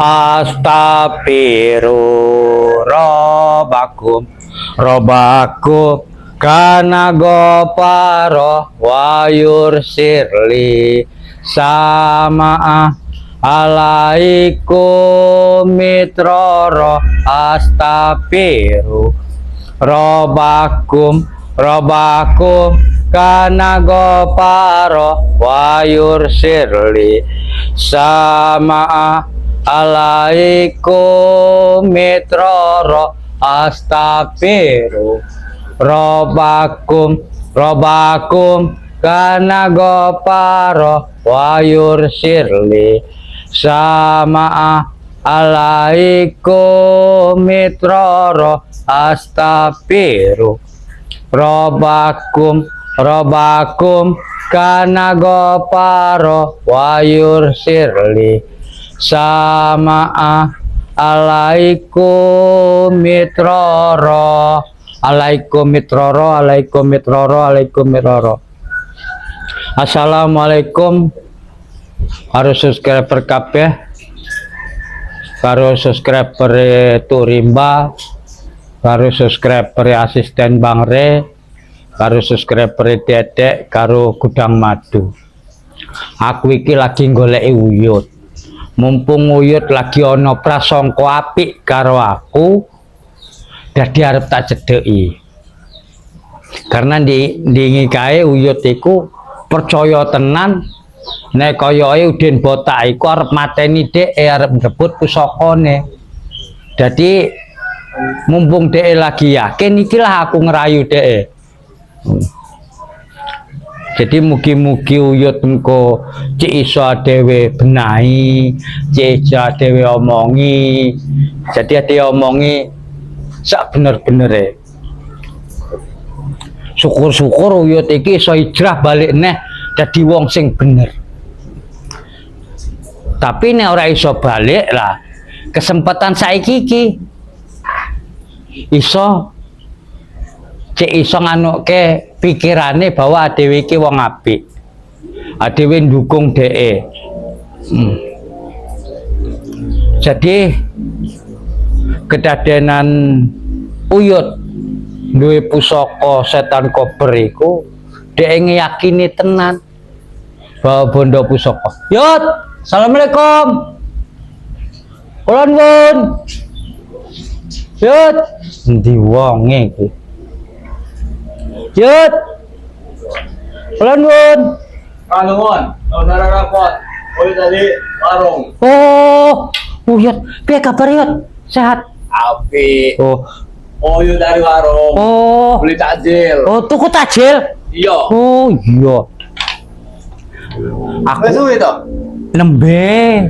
Astaghfiru rabbakum rabbakum kana ghaffaro wa yursili sama alaikum mitroro. Astaghfiru rabbakum rabbakum kana ghaffaro wa yursili sama alaikum mitroro. Astaghfiru rabbakum rabbakum kana ghaffaro wa yursili sama alaikum mitroro. Astaghfiru rabbakum rabbakum kana ghaffaro wa yursili sama alaikum mitroro. Alaikum mitroro, alaikum mitroro, alaikum mitroro. Assalamualaikum karo subscriber kabeh, karo subscriber Turimba, karo subscriber asisten Bang Re, karo subscriber Dedek, karo Gudang Madu. Aku iki lagi goleki Uyut. Mumpung Uyut lagi ana prasangka apik karo aku, dadi arep tak cedheki. Karena di wingi kae Uyut iku percaya tenan nek kayae Udin Botak iku arep mateni dhek, arep ngrebut pusakane. Dadi mumpung dhek lagi yakin ikilah aku ngerayu dhek. Jadi mugi-mugi Uyut engko cek iso dhewe benahi, cek iso dhewe omongi. Jadi ade omongi sak bener-benere. Syukur-syukur Uyut iki iso hijrah balik neh dadi wong sing bener. Tapi nek ora iso balik lah, kesempatan saiki iki iso cek iso nganuke pikirane bahwa dhewe iki wong apik. Adewe ndukung dheke. Jadi kedadenan Uyut duwe pusaka setan kober iku dheke ngeyakini tenan bahwa bondo pusaka. Yut, assalamualaikum. Kula nuwun. Yut, endi wonge iki? Yut. Kula nuwun. Kanuan, saudara rapot. Oh, tadi warung. Oh, Uyut, piye kabar, Yut? Sehat? Api. Oh, Oh, dari warung. Oh. Beli takjil. Oh, tuku takjil. Iya. Oh, iya. Aku Wes suwi to? Nembe.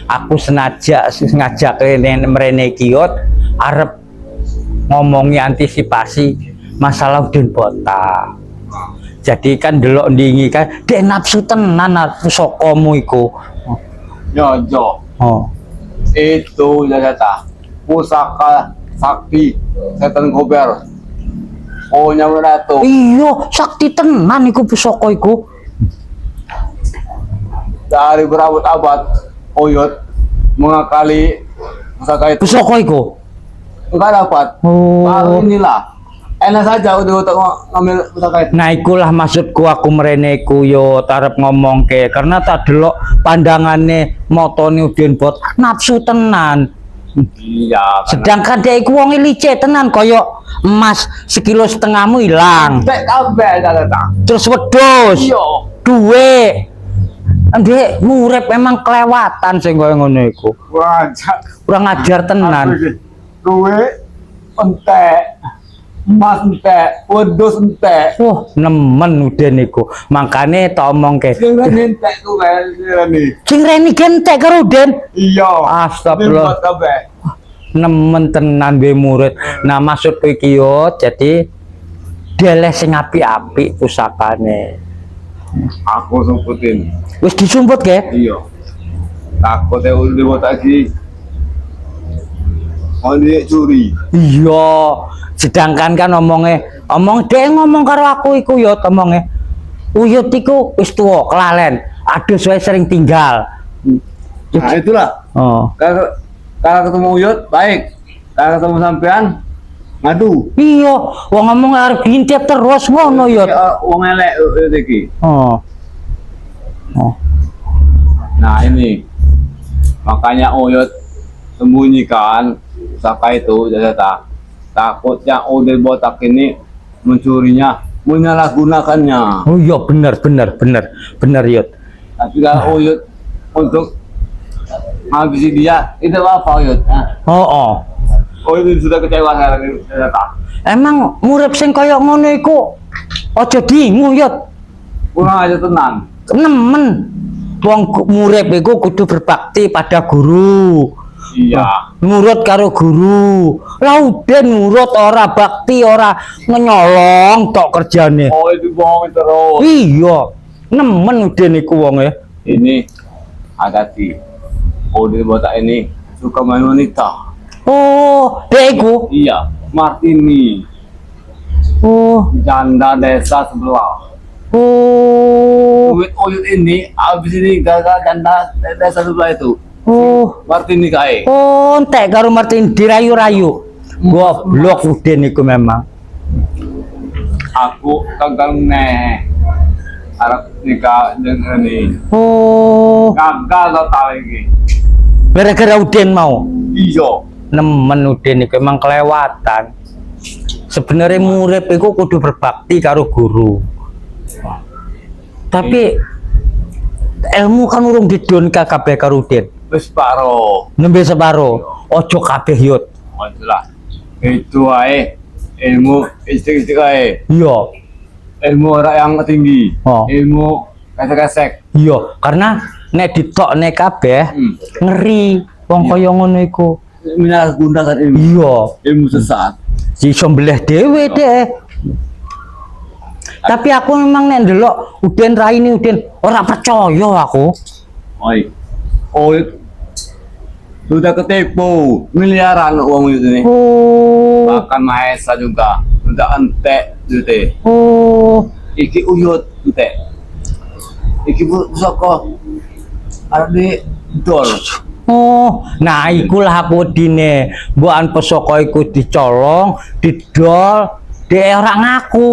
Aku sengaja sengaja kene mrene iki, Yot, arep ngomongi antisipasi masalah Udin Botak. Jadi kan delok ndingi kan dek nafsu tenan arep pusakamu iku. Yo, yo. Oh. Itu jasa pusaka sakti setan kober. Oh, nyampe tuh. Iya, sakti tenan iku pusaka iku. Dari berabad-abad, Oyot mengakali pusaka itu. Pusaka iku. Enggak dapat. Oh. Baru inilah. Enak saja udah untuk ngambil pusaka itu. Nah, ikulah maksudku aku mrene iku yo arep ngomongke karena tak delok pandangane motone Udin Bot nafsu tenan. Iya. Sedangkan dia iku wonge licik tenan, koyo emas sekilo setengahmu ilang. Tek kabeh ta. Terus wedhus. Iya. Duwe. Ndek murid memang kelewatan sing koyo ngono iku. Kurang ajar. Kurang ajar tenan. Duwe entek. Emas entek, wedhus entek. Wah, nemen Udin iku. Makane tak omongke. Sing rene entek ku kae sing rene. Sing rene entek karo Udin. Iya. Astagfirullah. Limbot kabeh. Nemen tenan duwe murid. Nah, maksudku iki yo jadi deleh sing apik-apik pusakane. Aku sumputin. Wis disumput ke? Iya. Takut ya udah lagi. Oh, dia curi. Iya. Sedangkan kan omongnya, omong dia ngomong karo aku iku yo omongnya. Uyut iku wis tuwa, kelalen. Aduh, suwe sering tinggal. Nah, itulah. Oh. Kalau kalau ketemu Uyut baik. Kalau ketemu sampean ngadu. Iya, wong ngomong arep diintip terus ngono ya. Ya, wong elek Uyut iki. Oh. Oh. Nah, ini makanya Uyut sembunyikan pusaka itu jasa takutnya Udin botak ini mencurinya, menyalahgunakannya. Oh iya, bener bener bener bener, Yud. Tapi kalau Uyut untuk habisi dia itu apa, Uyut? Nah, Oh. Uyut sudah kecewa sekarang ini ternyata. Emang murid sing kaya ngono iku aja diingu, Yud. Kurang aja tenang. Nemen. Wong murid iku kudu berbakti pada guru. Iya. Nurut karo guru. Lah, Udin nurut ora bakti ora, nyolong tok kerjane. Oh, itu bohong terus. Iya. Nemen Udin iku wonge. Ini hati-hati. Udin botak ini suka main wanita. Oh, dek iku. Iya, Martini, Oh, janda desa sebelah. Oh. Duit Uyut ini habis ini gara-gara janda desa sebelah itu. Oh. Martini kae. Oh, entek karo Martin dirayu-rayu. Goblok Udin iku memang. Aku gagal nih. Arep nikah dengan ini. Oh, Gagal total ini. Gara-gara Udin mau. Iya. Nemen Udin iku emang kelewatan. Sebenarnya murid iku kudu berbakti karo guru. Tapi ilmu kan urung didon kabeh karo Udin. Wis paro. Nembe separo. Ojo kabeh, Yud. Oh, itulah. Itu ae ilmu istri-istri ae. Iya. Ilmu orang yang tinggi. Oh. Ilmu kesek-kesek. Iya, karena nek ditokne kabeh ngeri wong kaya ngono iku. Menyalahgunakan ilmu. Iya, Ilmu sesat. Iso mbeleh dhewe deh. Tapi aku memang nek ndelok Udin raine Udin ora percaya aku. Oi. Oh, sudah ketipu miliaran uang itu nih. Oh. Bahkan Mahesa juga sudah entek duite. Oh. Iki Uyut entek. Iki pusaka arep di dol. Oh, nah iku lah aku wedine. Mbokan pesaka iku dicolong, didol, dhek ora ngaku.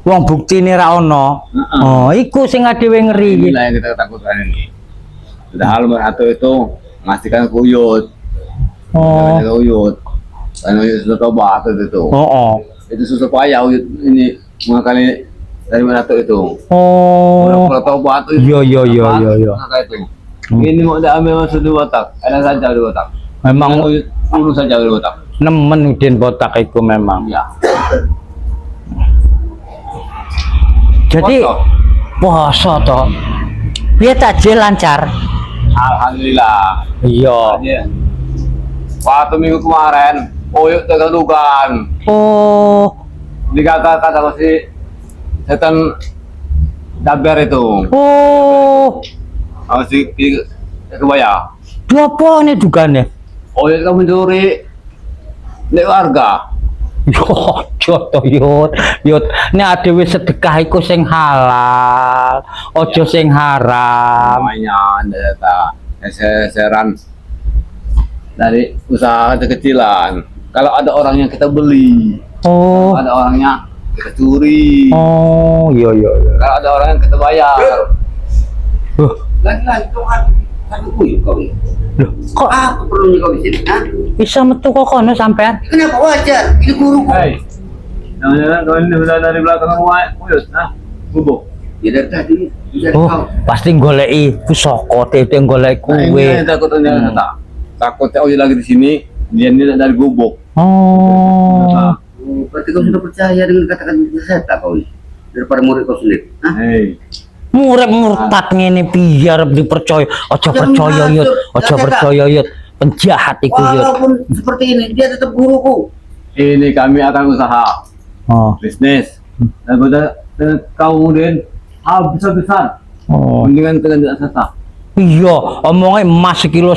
Wong buktine ra ono. Heeh. Oh, iku sing adewe ngeri iki. Inilah yang kita takutkan ini. Padahal satu itu ngasihkan ke Uyut. Oh. Ke Uyut. Karena Uyut sudah tobat itu. Oh. Itu susah payah Uyut ini mengakali dari satu itu. Oh. Pura-pura tobat Uyut. Iya iya. Maka itu. Ini mau diambil masuk di otak. Enak saja di otak. Memang Uyut urus saja di otak. Nemen Udin botak iku memang. Iya. Jadi Foto. poso to. Piye takjil lancar? Alhamdulillah. Iya. Iya. Waktu minggu kemarin, Uyut kegaduhan. Oh. Digagalkan sama si setan Daber itu. Oh. Sama si kebaya. Apa nih dugane? Uyut kan mencuri milik warga. Yo, ojo to, Yud. Yud, nek adewe sedekah iku sing halal, ojo sing haram. Namanya data seran dari usaha kecil-kecilan. Kalau ada orang yang kita beli, Oh. ada orangnya kita curi. Oh, iya. Kalau ada orang yang kita bayar. Lagi-lagi kau ada uyut kau ini. Loh, kok Apa perlunya kau di sini? Hah? bisa metu kok kono sampean? Kenapa wajar? Ini guruku. Hei, jangan-jangan kau ini udah dari belakang rumah Uyut, nah, bubuk. Ya dari tadi dari Oh, kau. pasti goleki pusaka, tete golek Nah, ini kuwe. yang takutnya tak. Takutnya Uyut lagi di sini, dia ini dari gubuk. Oh. Nah, Oh, berarti kau sudah percaya dengan kata-kata sesat kau ini daripada murid kau sendiri. Hah? Hei, Murid murtad ngene piye arep dipercaya? Aja Jangan percaya, Yud, masuk. aja Jangan, percaya, Yud. Penjahat iku, Yud. Walaupun seperti ini dia tetap guruku. Ini kami akan usaha Oh. bisnis. Dan pada kau kemudian habis-habisan. Oh. Mendingan dengan tidak sesat. Iya, omongnya emas 1,5 kilo,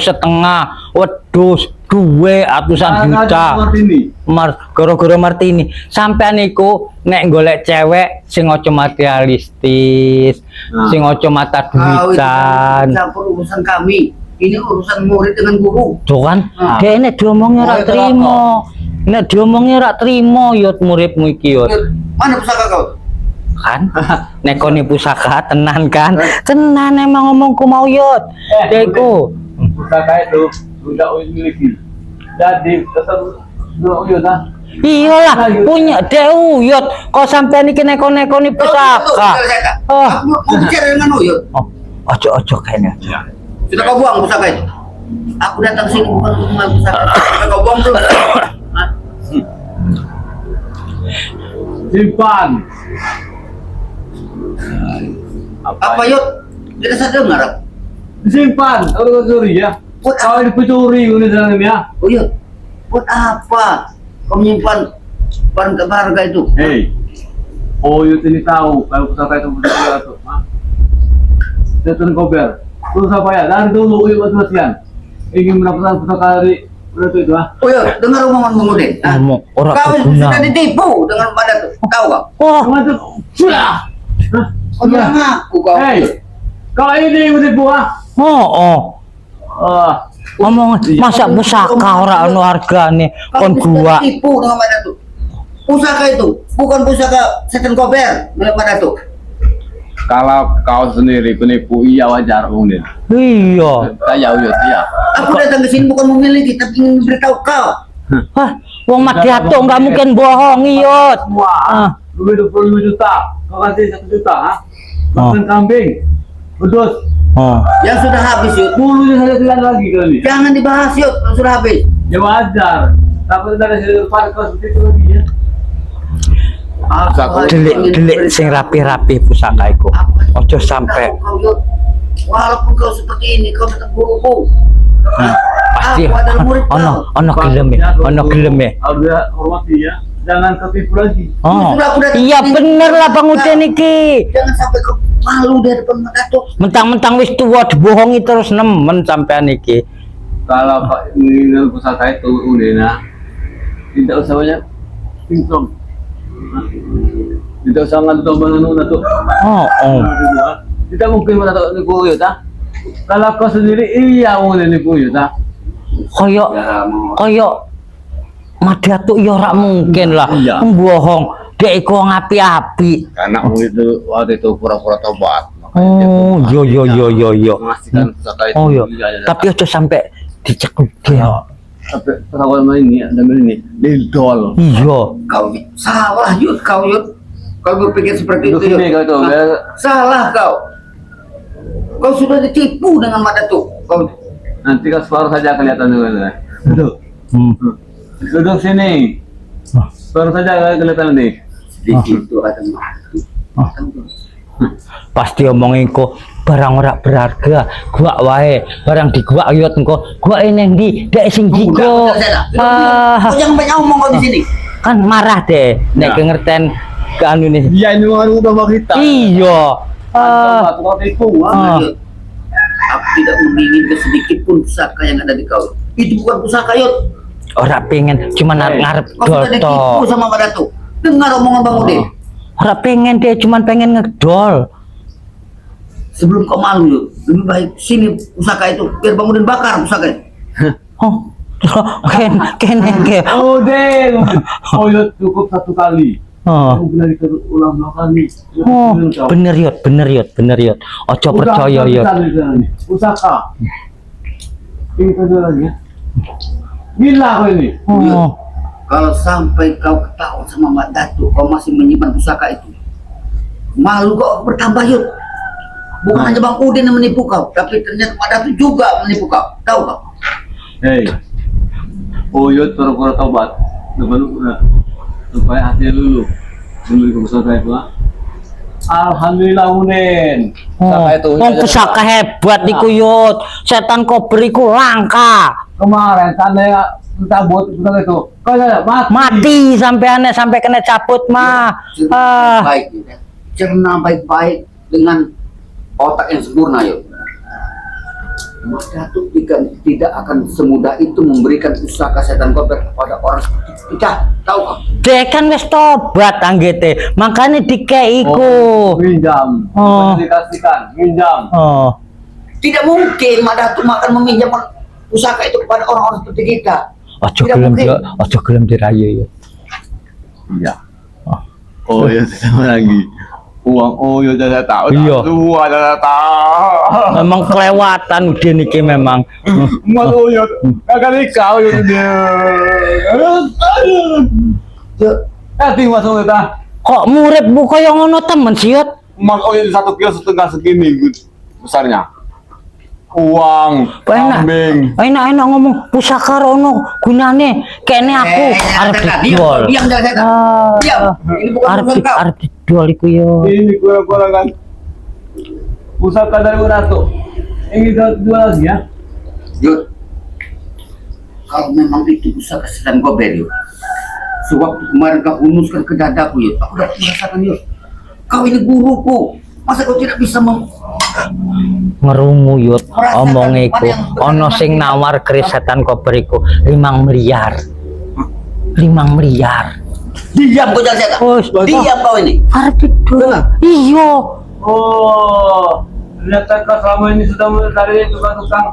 wedhus duwe atusan juta. Ini. Mar gara-gara Martini. Sampean iku nek golek cewek sing aja materialistis, Nah. sing aja mata Kau itu duitan. campur urusan kami. Ini urusan murid dengan guru. Tuh kan, Ah. dia ini diomongnya ora Oh, itu trimo. Nek diomongnya ora trimo yot muridmu iki yot. Yud, mana pusaka kau? Kan? Nek koni pusaka tenan kan? Tenan emang ngomongku mau yot. Eh, Dia iku. Pusaka itu sudah Uyut miliki. Jadi tetap sudah Uyut ah. Iyalah, punya deu yot. Kok sampean iki neko-nekoni Kau tidak tahu pusaka? bicara saya. Oh. Aku mau bicara dengan Uyut. Oh, ojo-ojo kayaknya. Ya. Sudah kau buang pusaka itu. Aku datang sini bukan untuk mengambil pusaka. Sudah kau buang belum? Hah? Simpan. Apa Yud? Tidak saya dengar. Aku. Simpan. Kalau kau curi ya. Buat Kau ini pencuri ini dalam ya. Uyut, buat apa kau menyimpan barang berharga itu? Hei. Uyut ini tahu kalau pusaka itu pusaka itu. Hah? Setan kober. Susah payah. Dari dulu Uyut mati-matian. Ingin mendapatkan pusaka dari itu itu ah. Uyut, dengar omongan Bung Udin. Hah? Ngomong ora Kau berguna. sudah ditipu dengan pada tuh. Tahu kau? Oh, Cuma itu. Sudah. Hah? Kau bilang aku kau. Hei. Kau ini yang menipu ah. oh, oh. Ah. Ngomong masa pusaka ora ono hargane Kau kon sudah gua. ditipu dengan pada tuh. Pusaka itu bukan pusaka setan kober milik pada tuh. Kalau kau sendiri penipu, iya wajar Bung Din. Iya. Saya Uyut, iya. Aku datang ke sini bukan memiliki, tapi ingin memberitahu kau. Hah, wong Madiato nggak mungkin bohong, Iyot. Semua, Ah. lebih 25 juta. Kau kasih 1 juta, ha? Oh. Makan kambing, wedus, Oh. Yang sudah habis Yud. bulunya saja tidak ada lagi kali. Jangan dibahas Yud, yang sudah habis. Ya wajar. Tapi dari sini depan kau seperti itu lagi ya. Aku Delik-delik sing rapi-rapi pusaka iku. Ojo sampai Tahu kau, Yud. Walaupun kau seperti ini, kau tetap guruku. Nah, pasti Aku adalah murid ono kau. ono gelem ya, ono gelem ya. Harus dia hormati ya. Jangan ketipu lagi. Oh. Sudah aku datang Iya sini. bener lah Bang Udin iki. Jangan sampai kau malu di hadapan Mak Datuk. Mentang-mentang wis tuwa dibohongi terus nemen sampean iki. Kalau kau ingin pusaka itu, Udina, tidak usah banyak pingpong. Tidak usah ngadu domba nganu tuh. Oh, oh. Tidak mungkin mana tahu nipu Uyut ah. Kalau kau sendiri iya mau nipu Uyut ah. Koyok Ya, mau. koyok Madiato ya ora mungkin lah. Iya. Bohong. Dek iku wong api-api. Karena Uyut itu waktu itu pura-pura tobat. Makanya dia Oh, yo yo yo yo yo. Mengasihkan pusaka itu. Oh yo. Iya, iya. Tapi aja sampai dicekuk dia. Sampai pesaka sama ini, ada ini, lildol. Iya. Kau salah Yud, kau Yud. Kau berpikir seperti Duduk itu Yud. sini kau itu, Hah? biar Salah kau. Kau sudah ditipu dengan Mak Datuk. Kau nanti kau separuh saja kelihatan juga. Duduk, duduk sini. Ah. Separuh saja kelihatan nanti. sedikit itu ada Mak Datuk. Ah. Pasti omongin kok barang ora berharga, gua wae, barang di gua yot engko, gua neng ndi, dek sing jiko. Ah, Kau jangan banyak omong kau di sini. kan marah deh nek Ya. ngerten ke anu nih. Iya ini mengadu domba kita. Iya. Ah, Domba tukang tipu. ah. Ah. Yud, aku tidak menginginkan sedikit pun pusaka yang ada di kau. Itu bukan pusaka Yud. ora pengen cuman Hey. ngarep Kau sudah dol ditipu tok. sama Mak Datuk. Dengar omongan Bang Udin. Ora pengen dia cuman pengen ngedol. Sebelum kau malu, Yud, lebih baik sini pusaka itu biar Bang Udin bakar pusaka itu. Oh, ken ken ke. Udin, Uyut cukup satu kali. Oh. Kamu bilang itu ulang dua kali. Oh, bener yot, bener yot, bener yot. Ojo Udah, percaya udah, yot. udah, udah, udah. Pusaka. Ini saja lagi ya. Gila kau ini. Oh. Kalau sampai kau ketahuan sama Mak Datuk, kau masih menyimpan pusaka itu. Malu kau bertambah, Yud. Bukan hanya Bang Udin yang menipu kau, tapi ternyata Mak Datuk juga menipu kau. Tahu kau? Hei. Uyut pura-pura tobat. Depan udah. Supaya hatinya lulu. Memberi pusaka itu. ah. Alhamdulillah Udin. Oh, wong pusaka hebat iku yot. Setan kober iku langka. Kemarin tanda cabut pusaka itu. Kau ada mati. Mati sampeane sampai kena cabut mah. Cerna Ah, baik, Yud, ya. Cerna baik-baik dengan otak yang sempurna, Yud. Mak Datuk tidak, tidak akan semudah itu memberikan pusaka setan kober kepada orang seperti kita. Tahu kau? Dek kan wis tobat anggete. Makane dikek iku. Minjam. Oh. Bukan dikasihkan, minjam. Oh. Tidak mungkin Mak Datuk akan meminjamkan pusaka itu kepada orang-orang seperti kita. Aja Tidak gelem mungkin. yo, aja gelem dirayu ya. Iya. Oh. Oh ya, sama lagi. Uang oh ya saya tahu. Iya. Semua saya tahu. Memang kelewatan Udin iki memang. Mas Uyut, kakak nikah Uyut dia. Nanti Mas Uyut ah. Kok muridmu kaya ngono temen sih, Yot? Mas Uyut 1,5 kilo segini besarnya. Uang, Kok enak? kambing. Enak-enak ngomong pusaka rono gunane kene aku Eh, arep jangan, dijual. Diam, diam, jangan setan. Ah. Diam. Ini bukan Arep urusan kau. arep dijual iku yo. Ini kurang-kurang kan. Pusaka dari Ratu. Ini jual lagi ya. Yud, kalau memang itu pusaka setan gober, Yud. Sewaktu kemarin kau hunuskan ke dadaku, Yud. Aku udah merasakan, Yud. Kau ini guruku. Masa kau tidak bisa mem Ngerungu yut Merasakan omonge iku mana yang benar, ana mana sing tidak. nawar keris setan kober iku 5 miliar. 5 miliar. Diam kau jangan setan. Wes, Diam kau ini. Arep dijual. Iya. Oh, ternyata kau selama ini sudah mencari tukang-tukang.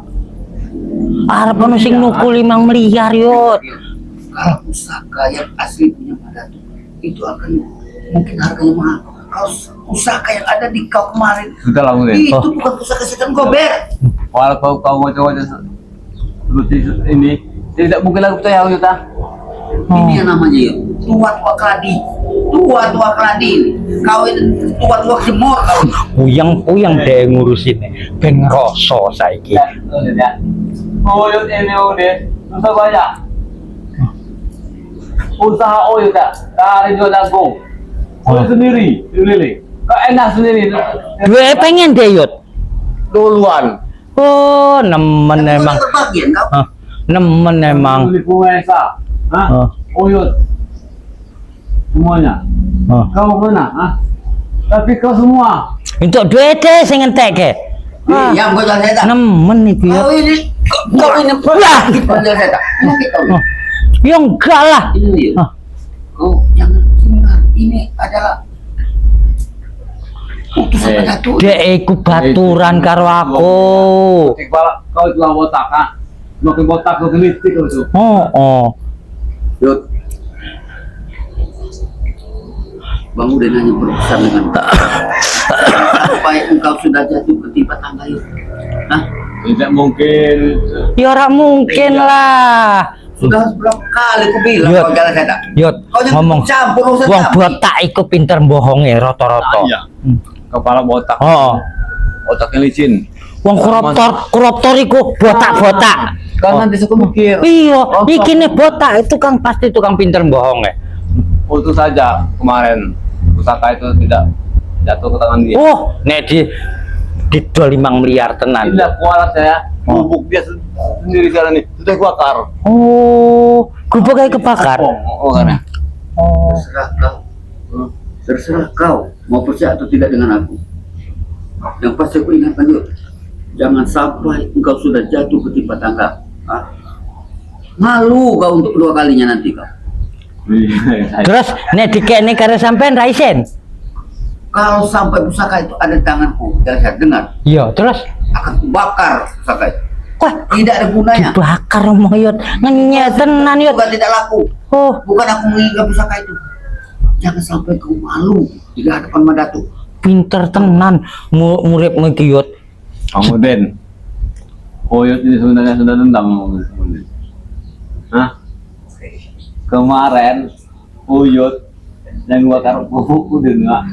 Arep ono sing nuku 5 miliar yut. Kalau pusaka yang asli punya Mak Datuk itu akan mungkin harganya mahal. Kalau pusaka yang ada di kau kemarin Sudah lah mungkin. itu Oh. bukan pusaka setan gober. Walau kau kau wajah-wajah seperti ini, tidak mungkin aku percaya Uyut ah. Ini yang namanya ya, tua-tua keladi. Tua-tua keladi ini. Kau ini tua-tua jemur kau ini. Puyeng-puyeng dhek ngurusine ben ngrasa saiki. Ya, Uyut ya. Uyut ini udah susah banyak. Usaha Uyut ya, dari jual jagung. Uyut sendiri, sendiri. Kau enak sendiri. Duwe pengen deh yut. Duluan. Oh, nemen Tapi kau emang. tak berbagian kau. Hah, nemen emang. Beli penguasa. Hah? Oh. Uyut. Semuanya. Oh. Kau mana? Hah? Tapi kau semua. Untuk duit deh sing entekke. Ah, Diam kau jangan setan. nemen iki ya. Kau ini kau ini Lah. kau jangan setan. Penyakit kau. ini. Oh. Ya enggak lah. Ini ya. Ah. Kau jangan ingat ini adalah utusan Eh. Datuk. Dek iku baturan karo aku. Kepala kau itu botak, ha? Makin botak makin licik kau itu. Oh, oh. Yud. Bang Udin hanya berurusan dengan sampai engkau sudah jatuh ketimpa tangga yuk. Hah? Tidak mungkin. Ya ora mungkin lah. Sudah berapa kali aku bilang Yud. kau jalan setan. Yud, Kau jangan ngomong campur urusan wong kami. botak iku pinter bohonge rata-rata. Iya. Kepala botak. Oh. Otaknya licin. Wong koruptor, koruptor iku botak-botak. Kan nanti suka mikir. Iya, Rosok. iki nih botak itu kang pasti tukang pinter bohong ya. Untung saja kemarin pusaka itu tidak jatuh ke tangan dia. Oh, nek di didol 5 miliar tenan. Tidak kualat saya. Oh. Bubuk dia sendiri sekarang nih sudah kebakar. Oh, gubuknya kebakar. Oh, oh karena. Oh. Terserah kau. Terserah kau mau percaya atau tidak dengan aku. Yang pasti aku ingatkan yuk. Jangan sampai engkau sudah jatuh ketimpa tangga. Hah? Malu kau untuk kedua kalinya nanti kau. Iya. Terus nek dikene karo sampean ra isin? Kalau sampai pusaka itu ada di tanganku, dan saya dengar, Iya, terus akan kubakar pusaka itu. wah, Tidak ada gunanya. dibakar omong yot. Ngenyek tenan yot. Bukan tidak laku. Oh, Bukan aku menginginkan pusaka itu. Jangan sampai kau malu di hadapan Mak Datuk. Pinter tenan muridmu iki yot. Kamu Den. Oyot ini sebenarnya sudah dendam sama Udin. Hah? Kemarin Uyut yang bakar gubuk Udin nggak?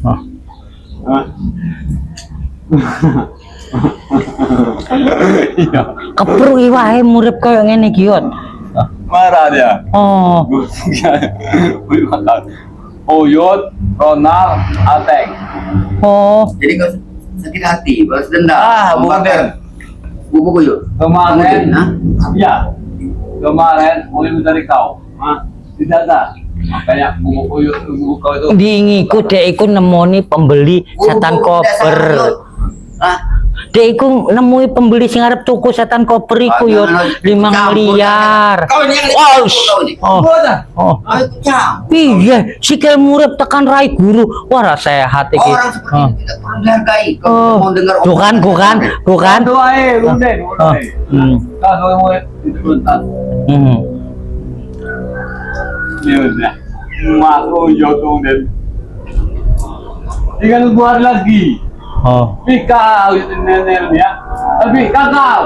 Oh. Hah? Iya. Kepruki wae murid koyo ngene iki yot. Marah dia. Oh, Uyut bakar. Uyut, Ronald, Ateng. oh. Jadi kau sakit hati, balas dendam. Ah, bukan Membakar Den. gubuk Uyut. Kemarin, Hah? ya, kemarin Uyut mencari kau. Hah? Tidak ada. Makanya gubuk Uyut, gubuk kau itu. Wingi ku dek iku nemoni pembeli setan Gubuk tidak kober. salah, Uyut. Hah? Dek iku nemui pembeli sing arep tuku setan koper iku yo 5 miliar. Kau ini yang Wow. kau ini. Oh. Udah. Oh. Ayo campur. Piye sikil murid tekan rai guru. Wah, ra sehat iki. Orang seperti Oh. ini tidak perlu dihargai. Kau Oh. mau dengar Tuh kan, tuh kan, tuh kan. Doa eh, Runden, Oh. Hmm. Kalau mau itu bentar. Ya udah. Masuk yo tuh Den. Tinggal nunggu hari lagi. Oh. Pika itu nenek ya. Tapi gagal.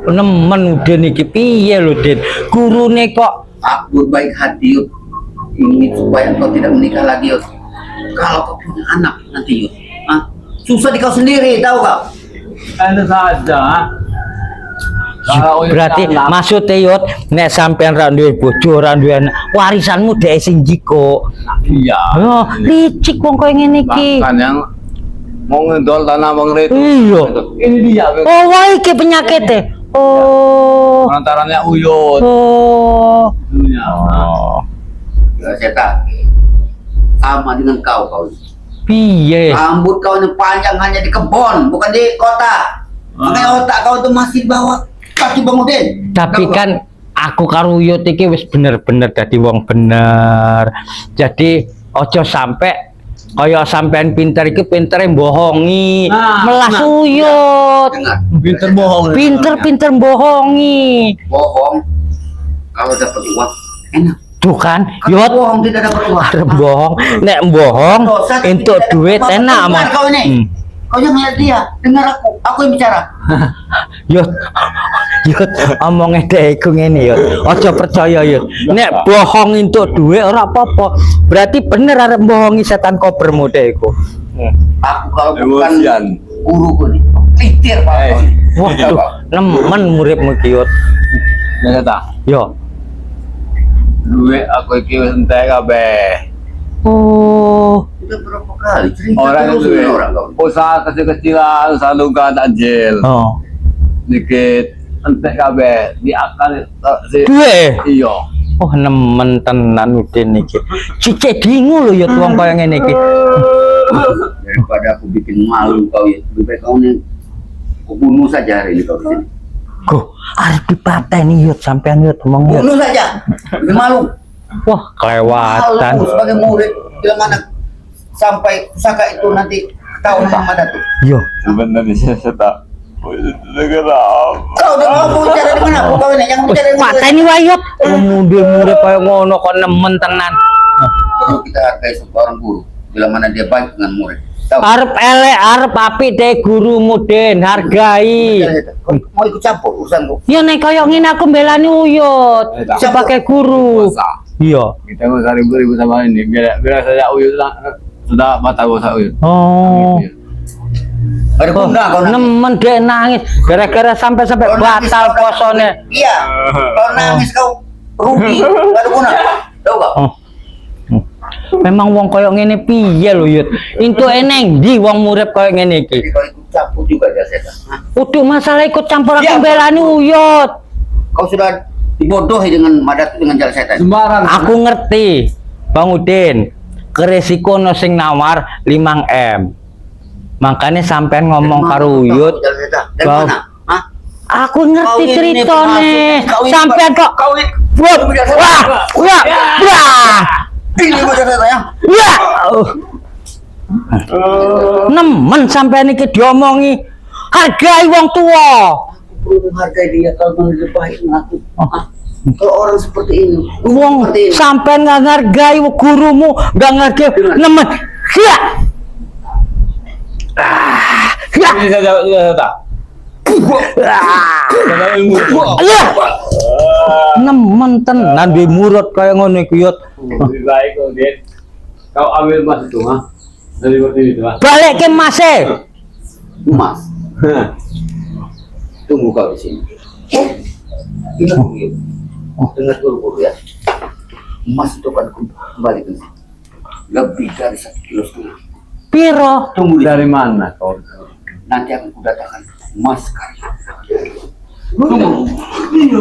Nemen Udin iki piye lho, Din? Gurune kok Aku berbaik hati, Yud. Ingin supaya engkau tidak menikah lagi, Yud. Kalau kau punya anak nanti, Yud. Hah? Susah di kau sendiri, tahu kau? Ada saja. Kalau berarti maksudnya Yud, nek sampean ra duwe bojo, ra duwe anak, warisanmu dhek sing jikuk. Iya. Oh, licik wong koyo ngene iki. Bahkan yang mau ngedol tanah Bang Re itu. Iya. Ini dia. Oh, wah iki penyakite. Oh. Pelantarannya Uyut. Oh. Itunya. Oh. Ya, setan. Sama dengan kau, kau. Piye? Rambut kau yang panjang hanya di kebun, bukan di kota. Makanya otak kau itu masih bawa kaki Bang Udin. Tapi Tahu kau? kan aku karo Uyut iki wis bener-bener dadi wong bener. Jadi ojo sampai kaya sampean pinter iki pintere bohongi, Nah, melas nah. Uyut. Dengar, Pinter bohong. Pinter-pinter bohongi. bohong. Kalau dapat uang, enak. Tuh kan, Kalau Yot bohong tidak dapat uang. arep bohong, nek bohong Dosa, tapi entuk tidak ada duit apa-apa. enak Dengar mah. kau ini. Kau jangan lihat dia, dengar aku. Aku yang bicara. Yot, Yot, omongnya dhek iku ngene Yot. Aja percaya Yot. Nek bohong entuk duit ora apa-apa. Berarti bener arep bohongi setan kopermu dhek iku. Aku kalau bukan Emosian. guruku nih, petir pak. Eh. Kau ini. Waduh, nemen muridmu ki Yot. Ya ta. Yo. Duit aku iki wis entek kabeh. Oh, Udah berapa kali cerita Orang terus itu dengan ya, orang kau. usaha kecil-kecilan, usaha luka takjil. oh. Dikit entek kabeh diakal si Duwe. iya. Oh, nemen tenan Udin iki. Cicik dingu lho Yot wong kaya ngene iki. Daripada aku bikin malu kau ya, lebih baik kau nih, aku bunuh saja hari ini kau di sini. Goh, arep dipateni Yot sampean Yot omong Yot. Bunuh saja, bikin malu. Wah, kelewatan. Malu sebagai murid, bila mana sampai pusaka itu nanti ketahuan sama Datuk. Yo, Sebenarnya saya tak Kau udah mau bicara dengan aku kau ini, jangan wis bicara dengan aku. pateni wae Yot. Mude-mude kaya ngono kok nemen tenan. Perlu kita hargai seorang guru, bila mana dia baik dengan murid. Tahu? Arep elek, arep apik deh gurumu Den, hargai. Kau mau ikut campur urusanku. Ya nek kaya ngene aku mbelani Uyut sebagai guru. Iya. Kita nggak usah ribut-ribut sama ini. Biar biar saja Uyut sudah batal usah Uyut. Oh. Gak ada guna kau nangis. Nemen dek nangis gara-gara sampai-sampai Kau nangis, batal kau nangis. posone. Iya. Kau nangis kau rugi, gak ada guna. Tahu kau? Oh. Memang wong kaya ngene piye lho Yut? Entuk eneng ndi wong murid kaya ngene iki? Jadi kau ikut campur juga dia setan. Hah? Udah masalah ikut campur aku Iya. mbelani Uyut. Kau sudah dibodohi dengan Madatu dengan jalan setan. Sembarang. Aku ngerti, Bang Udin. Keresiko no sing nawar 5 M. Makanya sampean ngomong Dari mana karo kau tahu Uyut, jalan setan? Dari Bang. mana? Hah? Aku ngerti Kau ini ceritane. pemasuk. Kau ini Sampean kok Kau ini wah, wah, wah, wah, ini gua jalan setan ya. wah. Nemen sampean iki diomongi. Hargai wong tua. Aku perlu menghargai dia kalau mau lebih baik dengan aku. Hah? Kalau orang seperti ini, Wong seperti ini. sampean nggak ngargai gurumu, nggak ngargai nemen. Ya. Ah, ya. Ini saja ya tak. Ah. Ya. Nemen tenan duwe murid kaya ngono iku Yut. Lebih baik kau Den. Kau ambil emas itu mah. Dari seperti itu mah. Balik ke mase. Emas. Tunggu kau di sini. Ingat dulu, dengar dulu guru ya. Emas itu akan kembali ke sini. Lebih dari 1,5 kilo. Piro? Tunggu di Dari mana kau? Nanti akan kudatangkan emas karya. Tunggu. Iya,